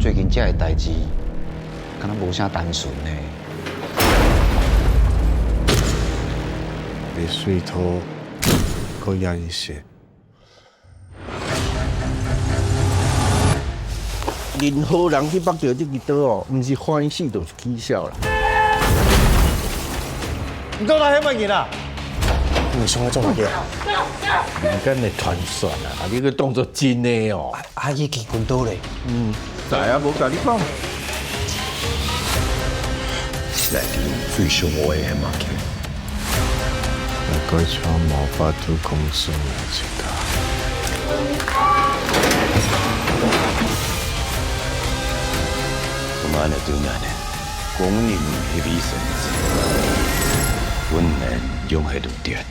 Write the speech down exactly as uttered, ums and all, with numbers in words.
最近這个代誌，敢若無啥單純呢。你水土可以一些。任何人去捌著這支刀哦，毋是歡喜就是恥笑啦。你到底係麼人啊？你想要做麼个啊？民間个傳說啊，你个當作真个哦。啊，啊，伊去滾刀咧。嗯，知啊，無甲你講。內底最上位个係麼个？大概就無法度講出來一个。我们安尼都难呢，工人迄笔生意，本能用迄度点。